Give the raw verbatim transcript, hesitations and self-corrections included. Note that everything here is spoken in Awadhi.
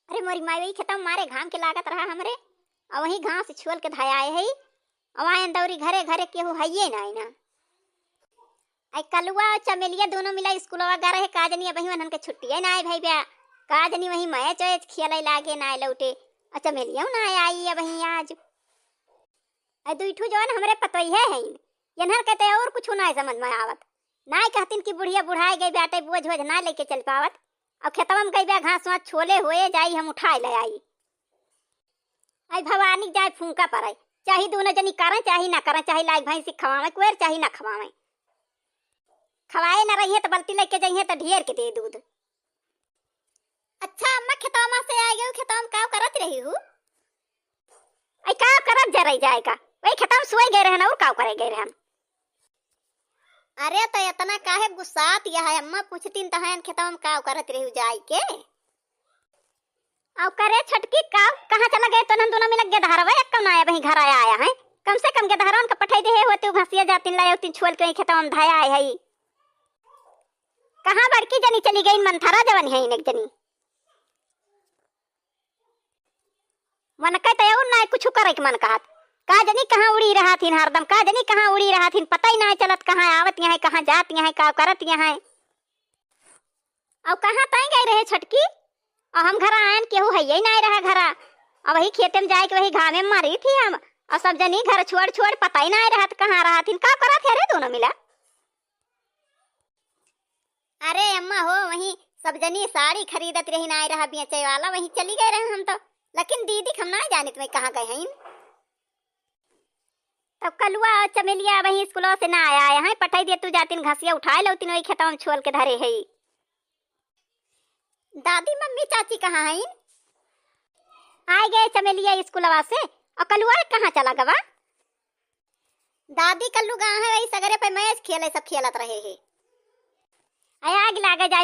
अरे मोरी माई, वही खेतवा मारे घाम के लागत रहा हमरे, अउ वही घास छोल के धयाए है। अउ आयन दौरी घरे, घरे केहू हइये नाई ना। आई कलुआ अउ चमेलिया दुनो मिला स्कूलवा गा रहे, का जनी अबहीं उन्हन के छुट्टिये नाई भई बा, का जनी वही मैच वैच खेले लागे नाई लौटे, अउ चमेलिया नाई आई अबहीं आज। आई दुई ठू जवन हमरे पतोहिए हईन, यन्हर के ते अउर कुछु नाई समझ में आवत। नाई कहतिन कि बुढ़िया बुढ़ाई गई बाटे, बोझ वोझ नाई लेके चल पावत। अउ खेतवा में गई बा घास वास छोले होए जाई, हम उठाए ले आई। आई भवानी जाए फूंका पड़े, चाहे दुनो जनी करें, चाहे ना करें, चाहे लाइक भैंसी खवावें कुएर, चाहे ना खवावें। खवाए ना रहिए तो बल्टी लेके जाइए तो ढेर के दे दूध। अच्छा अम्मा, खेतवा से आ गए, खेतवा में का करत रही हूँ? आई का करत जा रही जाए का, वही खेतवा में सोए गए रहन अउर का करे गए रहन। अरे तो इतना काहे गुस्सात यह है अम्मा, पूछतीन तो हन खेतवा में का करत रही जाए के। अउ करे छोटकी का, कहाँ चला गए तोहन दुनो मिलक गेदहरवा, एक कम ना आया वही घर आया, आया है। कम से कम गेदहरवन का पठाई दे होते, उ घसिया जातिन लाए होतिन छोल के वही खेतवा में धाया आए है। कहाँ बड़की जनी चली गई, मंथरा जवन है एक जनी। मन के तो अउर ना कुछ करे के मन कहत। का जनी कहाँ उड़ी रहत हिन हरदम, का जनी कहाँ उड़ी रहत हिन, पता ही ना चलत कहाँ आवत यहाँ, कहाँ जात यहाँ, का करत यहाँ। अउ कहाँ तय गई रहे छोटकी? अउ हम घर आयन केहू हइये ही ना रहा घरा। अउ वही खेते में जाए के वही घामे में मरी थी हम। अउ सब जनी घर छोड़ छोड़ पता ही ना रहत कहाँ रहत हिन, का करत है रे दुनो मिला। अरे अम्मा हो, वहीं सब जनी साड़ी खरीदत रही, ना रहा बेचे वाला, वहीं चली गए रहे हम तो। लेकिन दीदी हम ना जानित में कहाँ गए हैं। तब कलुआ अउ चमेलिया वहीं स्कूलों से ना आया, यहाँ पठाई दिए, तू जातिन घसिया उठाए लौतिन, वही खेतवा में छोल के धरे है। दादी मम्मी चाची कहाँ हैं? आए गए चमेलिया स्कूलवा से, अउ कलुआ कहाँ चला गवा? दादी कल्लू गा है, वही सगरे पे मैच खेले, सब खेलत रहे है। अरे आग लागे जाए